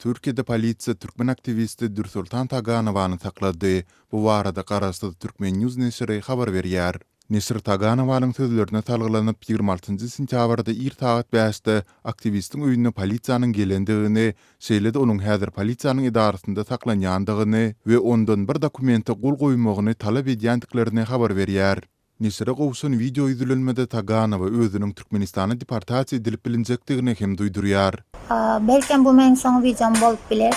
Türkiýede polisiýa türkmen aktiwisti Dürsoltan Taganowany saklady. Bu barada garaşsyz Turkmen. News neşiri habar berýär. Neşir Taganowanyň sözlerine salgylanyp, 26 sentýabrda ir sagat bäşde aktiwistiň öýüne polisiýanyň gelendigini, şeýle-de onuň häzir polisiýanyň edarasynda saklanýandygyny we ondan bir dokumente gol goýmagyny talap edýändiklerini habar berýär. Neşire gowşan wideo ýüzlenmede Taganowa özüniň Türkmenistana deportasiýa edilip bilinjekdigini hem duýdurýar. Belkem bu meniň soňky wideom bolup biler.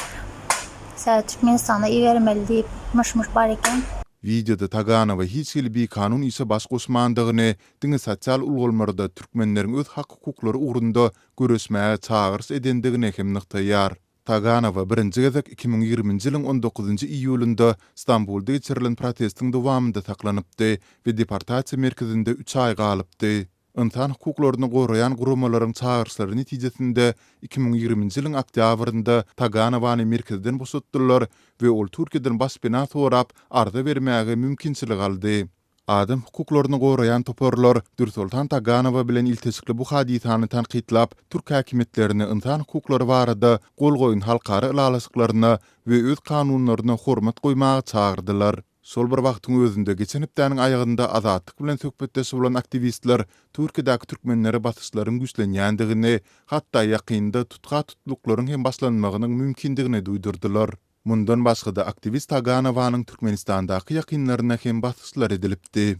Sebäbi Türkmenistana ibermeli diýip myş-myş bar eken. Wideoda Taganowa hiç hili bikanun işe baş goşmandygyny, diňe sosial ulgamlarda türkmenleriň öz hak-hukuklary ugrunda göreşmäge çagyryş edendigini hem nygtaýar. Taganowa birinji gezek 2020-nji ýylyň on dokuzynjy iýulynda Stambulda geçirilen protestiň dowamynda saklanypdy we deportasiýa merkezinde üç aý galypdy. Ynsan hukuklaryny goraýan guramalaryň çagyryşlary netijesinde 2020-nji ýylyň oktýabrynda Taganowany merkezden boşatdylar we ol Türkiýeden başpena sorap arza bermäge mümkinçilik aldy. Adam hukuklaryny goraýan toparlar Dürsoltan Taganowa bilen ilteşikli bu hadysany tankytlap, türk häkimiýetlerini ynsan hukuklary barada gol goýan halkara ylalaşyklaryna we öz kanunlaryna hormat goýmaga çagyrdylar. Şol bir wagtyň özünde, geçen hepdäniň aýagynda Azatlyk bilen söhbetdeş bolan aktiwistler Türkiýedäki türkmenlere basyşlaryň güýçlenýändigini, hatda ýakynda tutha-tutluklaryň hem başlanmagynyň mümkindigini duýdurdylar. Mundan başga-da, aktiwist Taganowanyň Türkmenistandaky ýakynlaryna hem basyşlar edilipdi.